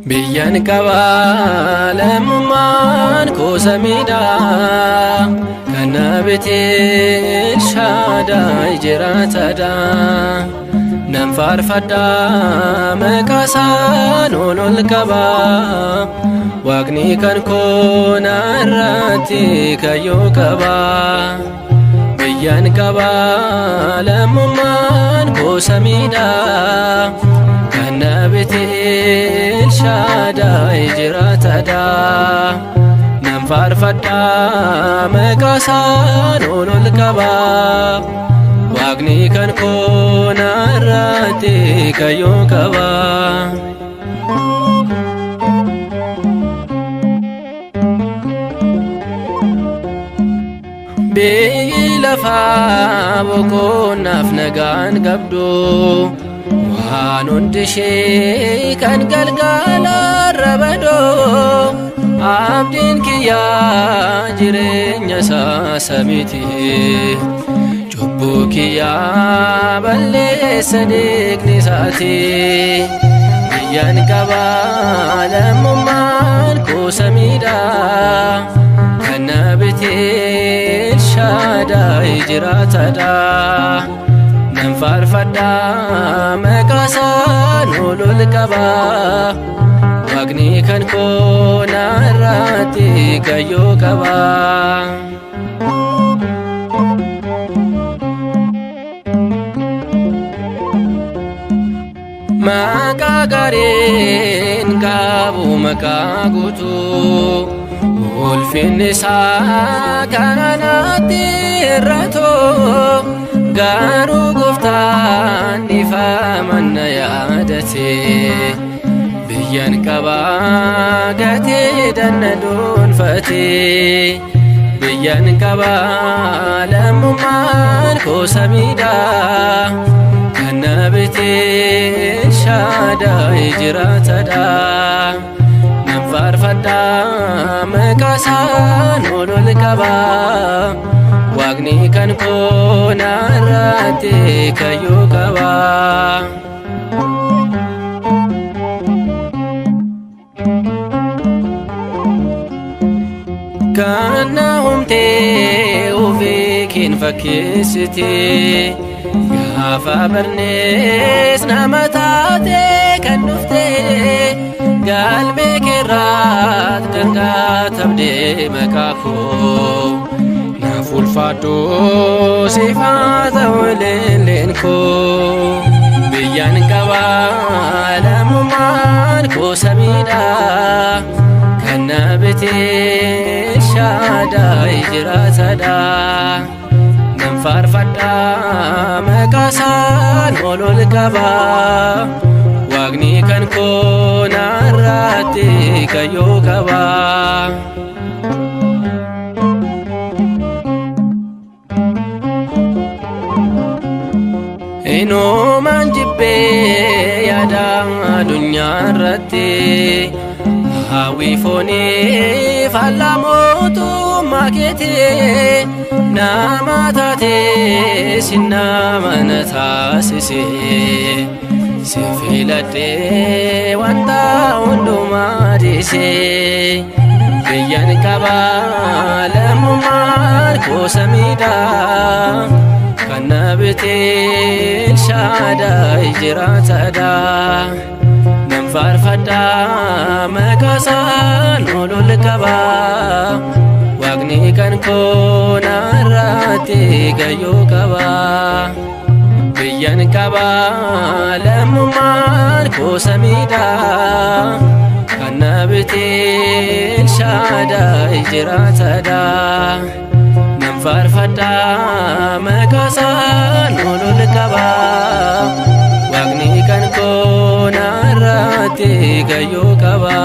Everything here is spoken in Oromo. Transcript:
Biyyan qaba lammummaan koo samiidha, kan na bitee Elshaadaay jiraatadha. Nan faarfadha, maqaa isaan ol ol qaba. Waaqni kan koo narratti kayyoo qaba. Biyyan qaba lammummaan koo samiidha, kan na bitee Elshaadaay jiraatadha. Nan faarfadha, maqaa isaan ol ol qaba. Waaqni kan koo narratti kayyoo qaba. Biyyi lafaa boqonnaaf nagaan qabdu, waan hundi ishee kan galgala rabadoo. Abdiin kiyyaa jireenya isaa samiiti. Cubbuu kiyyaa balleessa dhiigni isaati. Biyyan qaba lammummaan koo samiidha, kan na bitee Elshaadaay jiraatadha. Nan faarfadha, maqaa isaan ol ol qaba. Waaqni kan koo narratti kayyoo qaba. Maqaa gaariin qabu, maqaa guutuu, ulfinni isaa kana natti hir'atu. Garuu gooftaan dhiifama na yaadate. Biyyan qaba gatee danna dhuunfate. Biyyan qaba lammummaan koo samiidha, kan na bitee Elshaadaay jiraatadha. Nan faarfadha, maqaa isaan ol ol qaba. Waaqni kan koo narratti kayyoo qaba. Kan na humtee ofii keen fakkeessite, gaafa barnees nama taate kan dhufte, galmee keerraat kan katabdee maqaa koo. Naaf ulfaadhu, siifaa ta'u leelleen koo. Biyyan qaba lammummaan koo samiidha, kan na bitee Elshaadaay jiraatadha. Nan faarfadha, maqaa isaan ol ol qaba. Waaqni kan koo narratti kayyoo qaba. Inumaan jibbee yaada addunyaa irratti, hawwii foonii faallaa mootummaa keetii. Nama taatee sinna mana taasise, si filadhee wanta hundumaa dhiise. Biyyan qaba lammummaan koo samiidha, kan na bitee Elshaadaay jiraatadha. Nan faarfadha, maqaa isaan ol ol qaba. Waaqni kan koo narratti gayyoo qaba. Biyyan qaba lammummaan koo samiidha, kan na bitee Elshaadaay jiraatadha. Nan faarfadha, maqaa isaan ol ol qaba. Waaqni kan koo narratti gayyoo qaba.